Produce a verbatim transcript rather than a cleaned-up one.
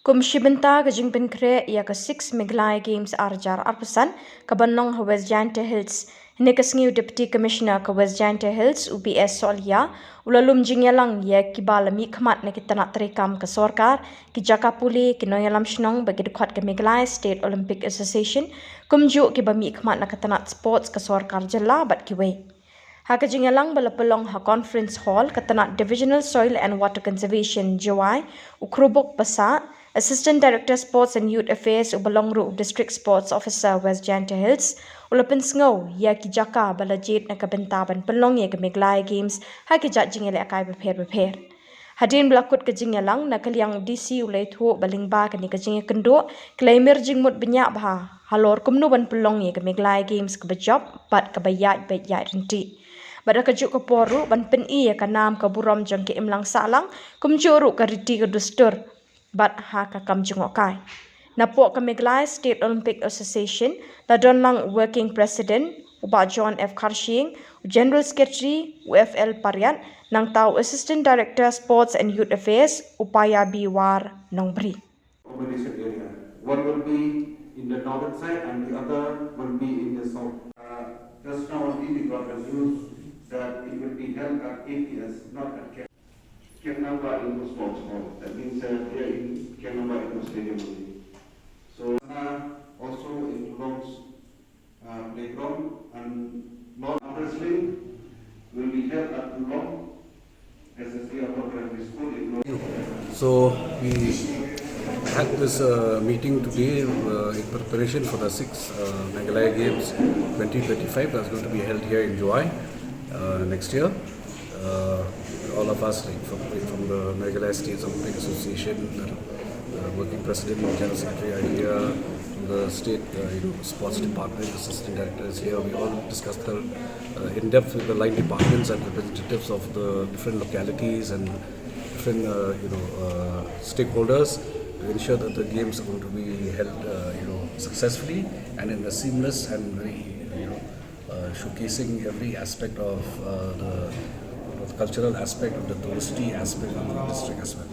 Kum shi bynta ka jingpynkhreh ïa ka six Meghalaya Games ar hajar arphew san ka ban long ha West Jaintia Hills, hynne ka sngi u Deputy Commissioner ka West Jaintia Hills, u B S Solia, u la lum jingïalang ïa kiba la mihkhmat na ki tnat treikam ka sorkar, ki jaka pule, ki nongïalam shnong bad ki dkhot ka Meghalaya State Olympic Association, kumjuh kiba mihkhmat na ka tnat sports ka sorkar jylla bad kiwei. Ha ka jingïalang ba la pynlong ha Conference Hall ka tnat Divisional Soil and Water Conservation, Jowai, u Khrubuk Passah, Assistant Director Sports and Youth Affairs, uba long ruh u District Sports Officer West Jaintia Hills, u la pynsngew ïa ki jaka ba la jied na ka bynta ban pynlong ïa ka Meghalaya Games ha ki jait jingïalehkai bapher bapher. Hadien ba la kut ka jingïalang, na ka liang u D C u la ïathuh ba lyngba kane ka jingïakynduh ki la ïamir jingmut bniah bha halor kumno ban pynlong ïa ka Meghalaya Games kaba jop bad kaba ïaid beit ïaid ryntih. Bad ha kajuh ka por ruh ban pyni ïa ka nam ka burom jong ka imlang sahlang, kumjuh ruh ka riti ka dustur bad ha ka kam jngohkai. Napoh ka Meghalaya State Olympic Association la don lang u Working President, u Bah John F Kharshiing, u General Secretary, u F L Pariat, nangta u Assistant Director Sports and Youth Affairs, u Paya B War Nongbri. Competition area. One will be in the northern side and the other will be in the south. Uh, just now only we got the news that it will be held at A P S, not at Ken- Kenamba Indoor Sports Hall. That means uh, here in Kenamba Indoor Stadium only. So uh, also it belongs uh, playground and lot of wrestling will be held at Tulong S S D Upper Primary School in North. So we had this uh, meeting today uh, in preparation for the sixth uh, Meghalaya Games twenty twenty-five that's going to be held here in Jowai uh, next year. Uh, all of us, like from, from the Meghalaya States Olympic Association, the uh, working president, general secretary are here, the state uh, you know, sports department assistant director is here. We all discussed the, uh, in depth with the line departments and representatives of the different localities and different uh, you know uh, stakeholders to ensure that the games are going to be held uh, you know successfully and in a seamless and very you know uh, showcasing every aspect of uh, the, the cultural aspect, of the touristy aspect, of the district as well.